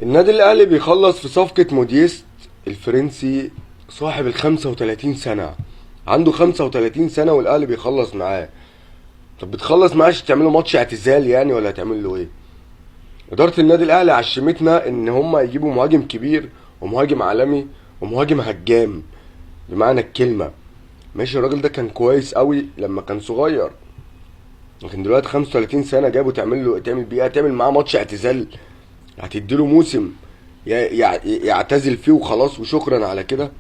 النادي الاهلي بيخلص في صفقة موديست الفرنسي صاحب ال 35 سنة، عنده 35 سنة والاهلي بيخلص معاه. طب بتخلص معاه عشان تعملوا ماتش اعتزال يعني ولا هتعمل له ايه؟ ادارة النادي الاهلي عشمتنا ان هم يجيبوا مهاجم كبير ومهاجم عالمي ومهاجم هجام بمعنى الكلمة. ماشي، الراجل ده كان كويس قوي لما كان صغير، لكن دلوقتي 35 سنة جابه تعمل له، تعمل بيه، تعمل معاه ماتش اعتزال؟ هتديله موسم يعتزل فيه وخلاص وشكرا على كده.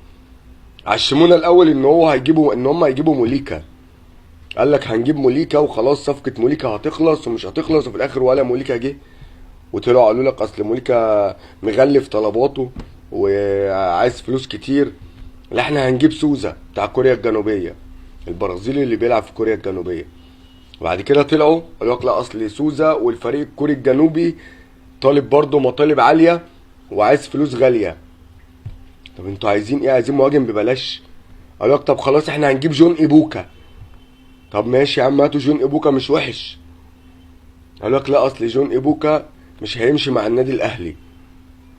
عشمونا الاول ان هو هيجيبوا، ان هم هيجيبوا موليكا، قال لك هنجيب موليكا وخلاص، صفقة موليكا هتخلص ومش هتخلص، وفي الاخر ولا موليكا جه، وطلعوا قالوا لك اصل موليكا مغلف طلباته وعايز فلوس كتير. لا احنا هنجيب سوزا بتاع كوريا الجنوبية، البرازيلي اللي بيلعب في كوريا الجنوبية. وبعد كده طلعوا قالوا لك لا اصل سوزا والفريق الكوري الجنوبي طالب برضه مطالب عالية وعايز فلوس غالية. طب انتوا عايزين ايه؟ عايزين مهاجم ببلاش؟ قالوا لك طب خلاص احنا هنجيب جون ايبوكا. طب ماشي يا عم، هاتوا جون ايبوكا مش وحش. قالوا لك لا اصل جون ايبوكا مش هيمشي مع النادي الاهلي.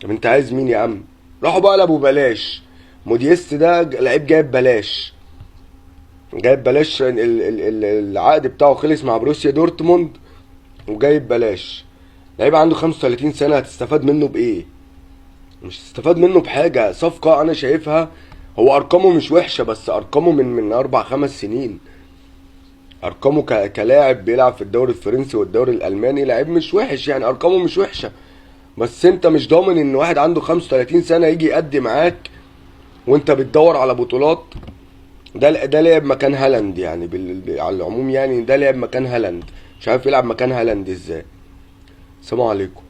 طب انت عايز مين يا عم؟ راحوا بقى لابو بلاش، موديست ده لعيب جايب بلاش، جايب بلاش، العقد بتاعه خلص مع بروسيا دورتموند وجايب بلاش. لعيب عنده 35 سنة، هتستفاد منه بإيه؟ مش هتستفاد منه بحاجة. صفقة أنا شايفها هو أرقامه مش وحشة، بس أرقامه من 4-5 سنين، أرقامه كلاعب بيلعب في الدوري الفرنسي والدوري الألماني لعيب مش وحش يعني، أرقامه مش وحشة، بس أنت مش ضامن إن واحد عنده 35 سنة يجي يأدي معاك وأنت بتدور على بطولات. ده لعب مكان هالاند يعني، على العموم يعني ده لعب مكان هالاند، مش عارف يلعب مكان هالاند ازاي. السلام عليكم.